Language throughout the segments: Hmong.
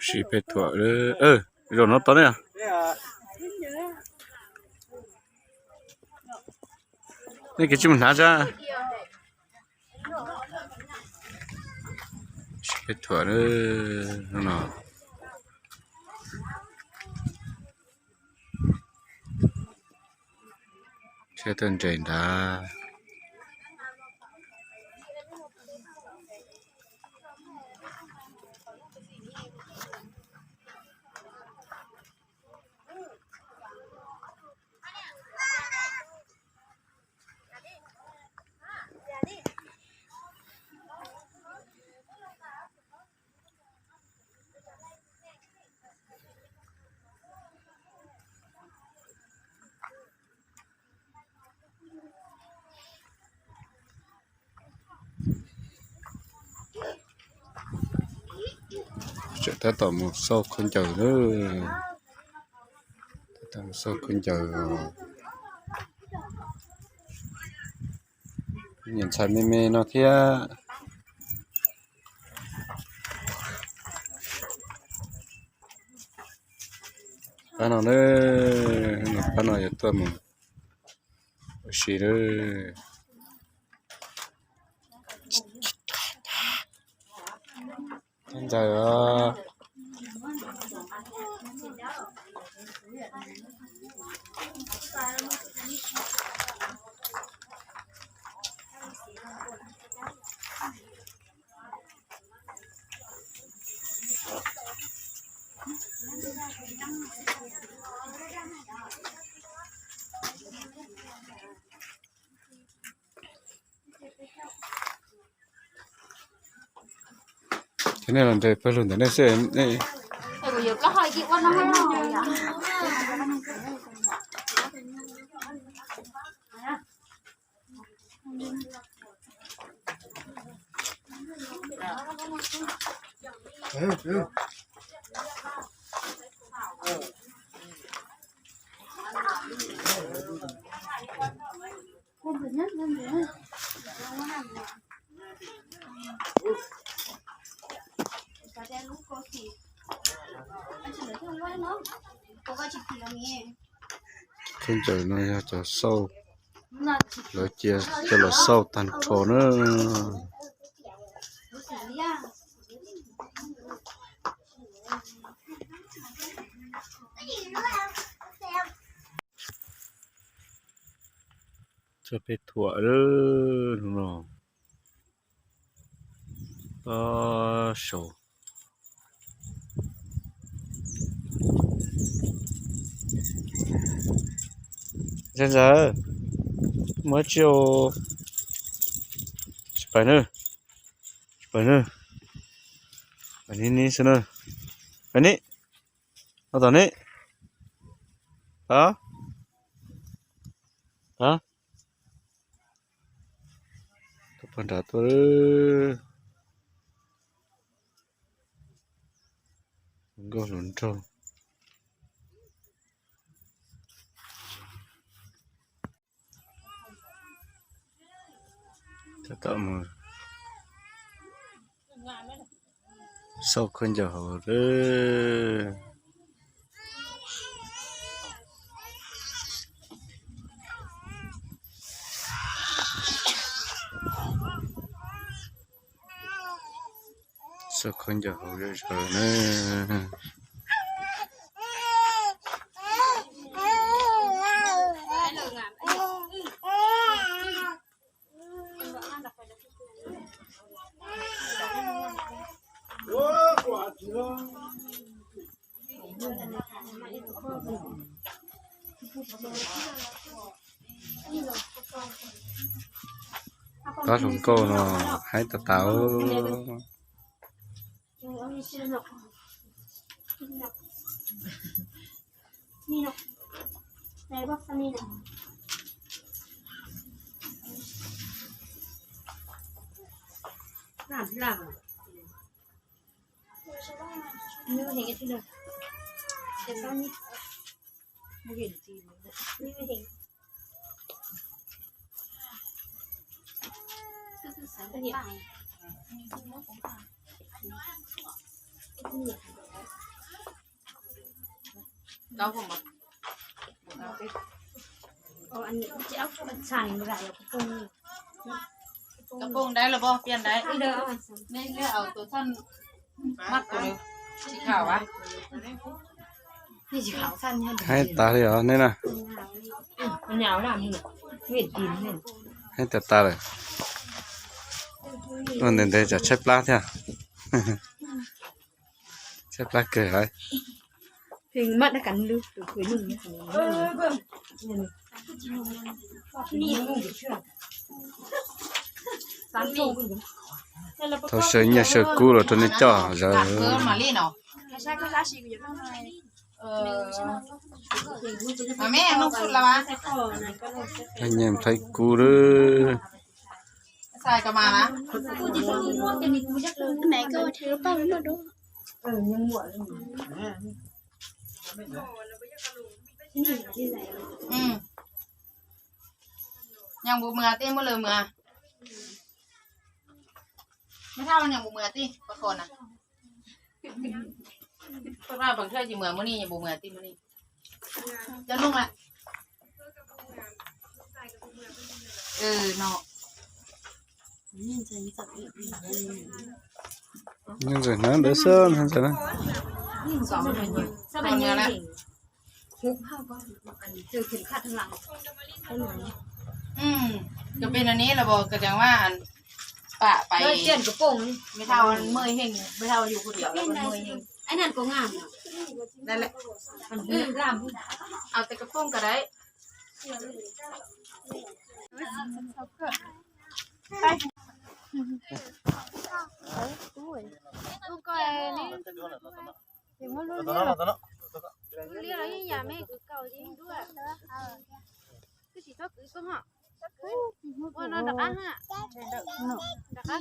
Sib peb thuam, zaum no tau ne. Nej kev tsis mus hnav sab. Sib peb thuam no. Thiab tuaj nres nrad. Tseem tab tom mus xauj khaub ncaws lawm. Tab tom mus xauj khaub ncaws. Nyuam ntxhais me me no thiab. Pab no, pab no yuav tuaj mus ua si lawm. Ntxawm os. Ces nej los nres pawg lug ntawm nej xwb. Khaub ncaws no yog cov xauj, lawv cia coj los xauj tag nrho na. Txog peb thuam no. Sau. Ntxawm, muab tsi, tsis pais na, tsis pais na, pais ni ni xwb na, pais ni, no tom ni, a, a, tuaj pog nrad tuaj, hluas nkauj hluas nraug. Tab tom mus xauj khaub ncaws hauv lawm. Xauj khaub ncaws hauv zom zaws na. Pab hluas nkauj no haib tas tas. Cov pooj dai los poj piaj dai. Nej lis au tus txhaj mab tus tsis khau a. Haib tas li os nej na. Haib tas tas lawm. Ua ntev ntev tsam tshaib plab thiab. Tshaib plab kawg lawm. Thaum sawv nyiaj sawv kub los rau nej coj zawv. Nyiaj nplhaib kub lawm. Nyeem npus mws tij, muaj lws mws. Mej thaj nyeem npus mws tij, pab qhos na. Pab pab thiaj tsis mws muaj ni, nyeem npus mws tij muaj ni. Cov nug lawm. No. Ntxawm hnav ntawd xwb, ntxawm na. Cov peb no ne los koj ceev vaj pam pais. Mej thaj muaj heej, mej thaj yug kuv diam muaj heej. Au tes koj pooj kawg dai. Ces muab lub liab los, lub liab los yeej yam me kwv kaus ces yeej dub. Twb tsis txhob kwv koj ho. Ua no rov qab ha. Rov qab.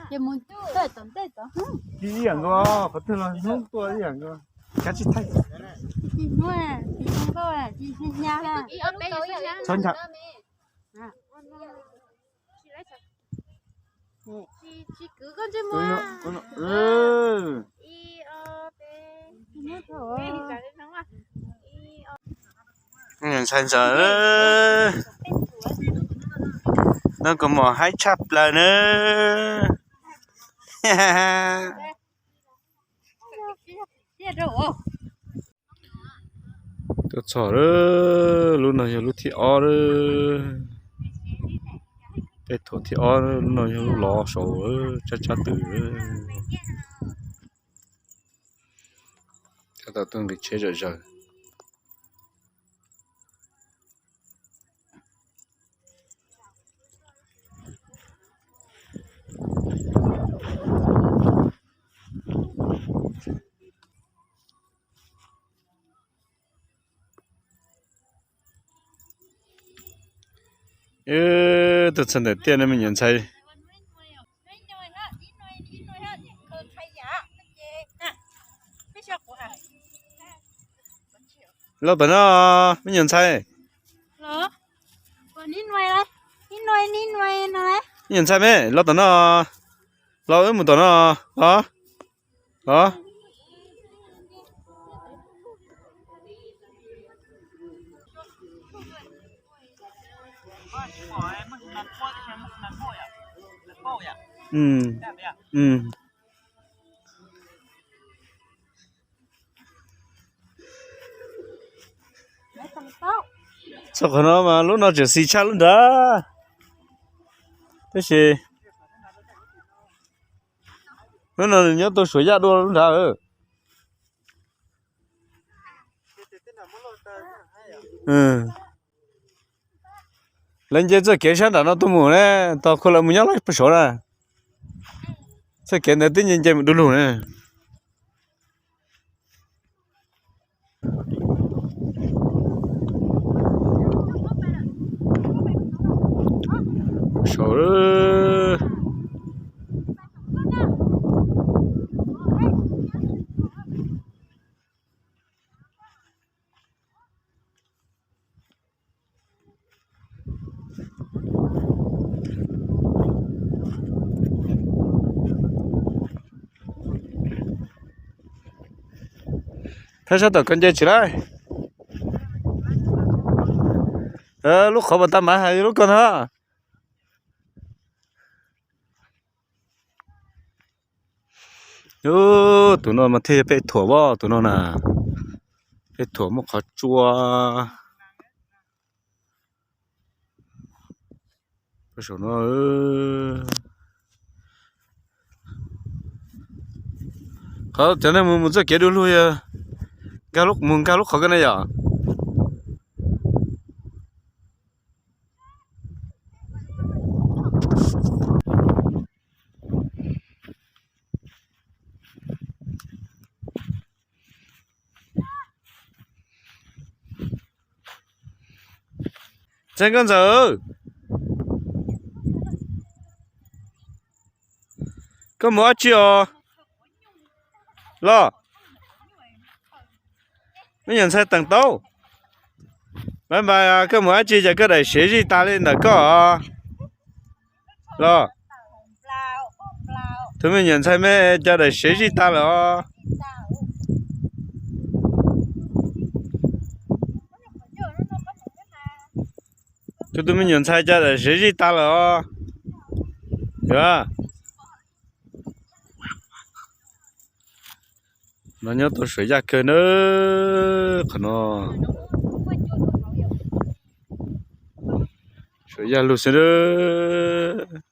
Ces mus tawm tom ntej tod. Ci ib yam nkaus, qhov twg los hnub tuaj ib yam nkaus. Kav tsij thaij. Ci hnub, ci hnub, ci hnub nyab. Txhob ncha. Ntxhais ntxawm, no kuv mus haib tshaj plaws na. Tuaj txog lawm, lub no yog lub thib ob lawm. Tej thaum thib ob, lub no yog lub lov saud, tsab tsab twm. Tab tom tuaj nqis tsheb zom zaws. Tus txog ntawm tiaj no me nyuam ntxhais. Los tom no, me nyuam ntxhais. Me nyuam ntxhais me, los tom no. Los wb mus tom no. Los. Los. Txog qhov no mas lub no tseem xis tshaj lub nrad. Tab sis lub no nws nyob tuaj suav yaj dua lub nrad. Lawv nce txoj kev sab nram no tuaj mus ne, tos khuv lawv mus nyob lawm pem saud na. Txoj kev ntawd twb nce nce mus du lug ne. Saud. Thab sab tom ko nce tsis laib. Lub qhov pas tag mas hais lub ko ntag. Tus no mas thiaj yog peb thuam as, tus no na, peb thuam muaj qhov tsua. Saum no, qhov cov neeg mus mus txoj kev du lug yog nkag lub, mus nkag lub qhov ko ne yom. Txeeg Nkauj Ntxawm, koj mus dab tsi os? Los, me nyuam ntxhais teem taub, npais npais, koj mus dab tsi cas koj daim sev zij tas li ntawm koj os? Los, tus me nyuam ntxhais me cas daim sev zij tas lawm os? Tus, tus me nyuam ntxhais cas daim sev zij tas lawm os? Yog, no nyob tau suav yaj kawg na, qhov no suav yaj lug xwb nawb.